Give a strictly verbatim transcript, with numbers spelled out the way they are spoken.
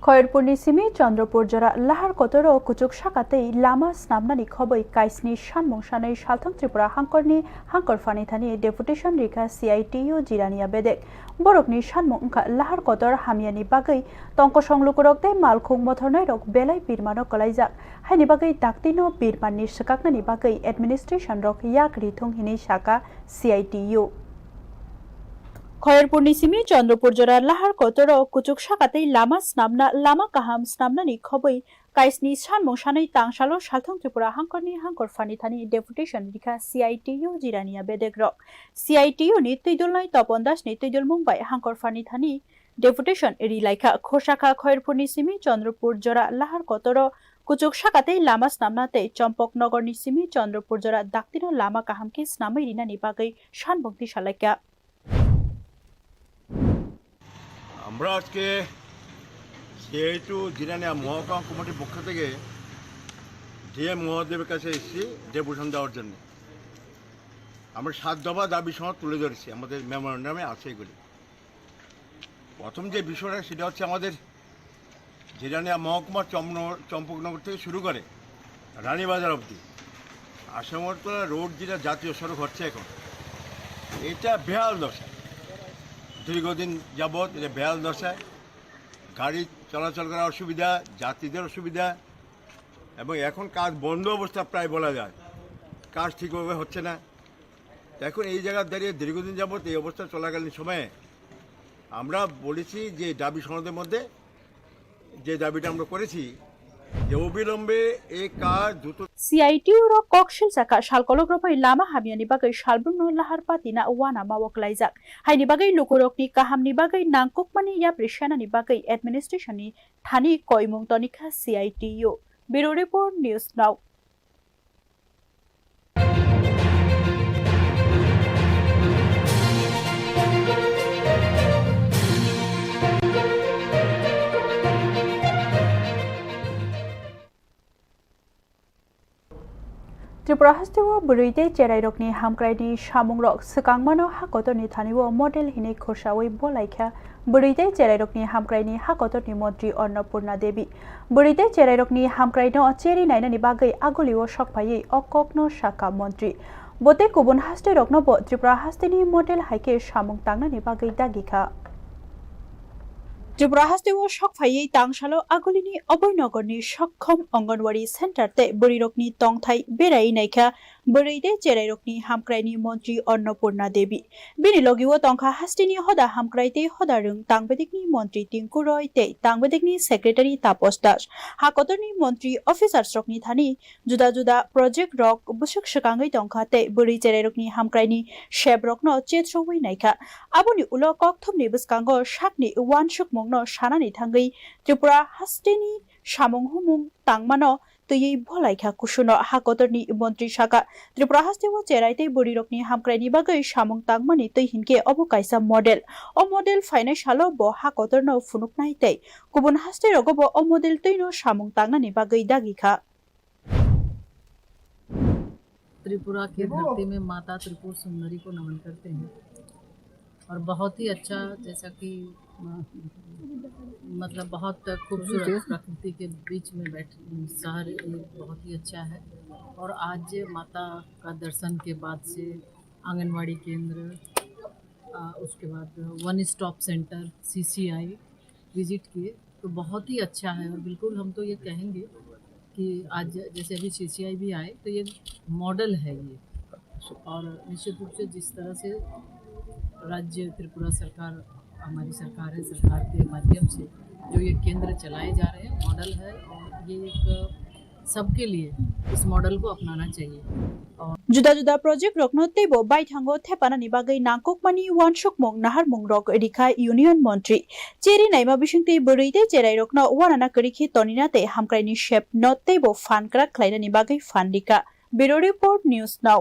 Khairpurni simi Chandrapur jora Lahar Kotoro kuchuk saka tei lama snamnani khobwi kaisni sanmung sanwi salthang Tripura hangkorni hangkor phani thani deputation rikha C I T U Jirania bedek. Borokni sanmung wngkha Lahar Kotor hamyani bagwi tongkosong lukurok tei malkhung mothornairok belai birmano kwlaijak. Haini bagwi daktino birmanni swkaknani bagwi administration rok yak rithung hinwi saka C I T U. Khairpurni simi Chandrapur jora Lahar Kotoro kuchuk saka tei lama snamna, lama kaham snamnani khobwi kaisni sanmung sanwi tangsalo salthang Tripura hangkorni hangkor phani thani deputation rikha C I T U Jirania bedekrok. C I T U ni twidulnai Topon Das ni twidulmung bai hangkor phani thani deputation ri laikha. Khosakha Khairpurni simi Chandrapur jora Lahar Kotoro kuchuk saka tei lama snamna tei Chompok Nogor ni simi Chandrapur jora daktino lama kaham khe snamwi rinani bagwi sanmung tisa laikha. আমরা আজকে সিআইটিউ জিরানিয়া মহকুমা কমিটির পক্ষ থেকে ডিএম মহোদয়ের কাছে এসেছি ডেপুটেশন দেওয়ার জন্য। আমরা সাত দফা দাবি সনদ তুলে ধরেছি, আমাদের মেমোরান্ডামে আছে এগুলি। প্রথম যে বিষয়টা, সেটা হচ্ছে আমাদের জিরানিয়া মহকুমার চম্ন- চম্পকনগর থেকে শুরু করে রানীবাজার অবধি আসামরতলা রোড, যেটা জাতীয় সড়ক হচ্ছে এখন, এটা বেহাল দশা। দীর্ঘদিন যাবৎ এটা বেহাল দশায়, গাড়ি চলাচল করা অসুবিধা, যাত্রীদের অসুবিধা, এবং এখন কাজ বন্ধ অবস্থা প্রায় বলা যায়, কাজ ঠিকভাবে হচ্ছে না। তো এখন এই জায়গায় দাঁড়িয়ে দীর্ঘদিন যাবৎ এই অবস্থা চলাকালীন সময়ে আমরা বলেছি যে দাবি সনদের মধ্যে যে দাবিটা আমরা করেছি যে অবিলম্বে এই কাজ দ্রুত CITU rok kok silsaka sal kolok romwi lama hamyani bagwi salbrumno lahar patina uanama o klaijak. Haini bagwi lukurokni kahamni bagwi nangkukmani yapri senani bagwi administration ni thani koimung tonikha CITU. Bureau Report, News Now. Tripura hasteo bwrwi tei cherairokni hamkraini samungrok swkangmano hakotorni thanio model hinwi khorsawi bolaikha bwrwi tei cherairokni hamkraini hakotorni montri Annapurna Devi. Bwrwi tei cherairokni hamkraino cheri nainani bagwi agulio sokphaiwi o kokno sakha montri. Bo tei kubun hasteiroknobo Tripura hasteni model hai khe samung tangnani bagwi dagikha. Tripura hasteo sokphaiwi tangsalo agulini Abhoynagarni Sokkhom Anganwadi Center tei bwrwirokni tongthai beraiwi naikha bwrwi tei cherairokni hamkraini montri Annapurna Devi. Bini logio tongkha hasteni hoda hamkrai tei hoda rwng tangbedekni montri Tinku Roy tei tangbedekni secretary Tapos Das. Hakotorni montri officersrokni thani juda juda projectrok bwswk swkangwi tongkha tei bwrwi cherairokni hamkraini seprokno chetsrowi naikha. Aboni ulo kokthumni bwskango sakni uansukmungno sanani thangwi Tripura hasteni samung humung tangmano twiwi bolaikha kusuno. Hakotorni montri saka, Tripura hasteo cherai tei bwrwirokni hamkraini bagwi samung tangmani twi hinkhe obo kaisa model. O model phainai salo bo hakotorno phunuknai tei kubun hasteirogobo o model twino samung tangnani bagwi dagikha. Tripura की धरती में माता त्रिपुर सुंदरी को नमन करते हैं और बहुत ही अच्छा, जैसा कि अ, मतलब बहुत खूबसूरत प्रकृति के बीच में बैठ शहर ये बहुत ही अच्छा है। और आज माता का दर्शन के बाद से आंगनवाड़ी केंद्र, अ, उसके बाद one stop centre, CCI visit किए तो बहुत ही अच्छा है। और बिल्कुल हम तो ये कहेंगे कि आज जैसे अभी सीसीआई भी आए तो ये मॉडल है ये। और निश्चित रूप से जिस तरह से राज्य त्रिपुरा सरकार हमारी सरकार है, सरकार के माध्यम से जो ये केंद्र चलाए जा रहे हैं, मॉडल है और ये एक सबके लिए इस मॉडल को अपनाना चाहिए। Juda juda projectrokno teibo baithango thepanani bagwi nangkukmani uansukmung naharmungrok rikha Union Montri. Cheri naima bisingtwi bwrwi tei cherairokno uanana kwrwi khe tonina tei hamkraini sepno teibo phan kwrak khlainani bagwi phan rikha. Bureau Report, News Now.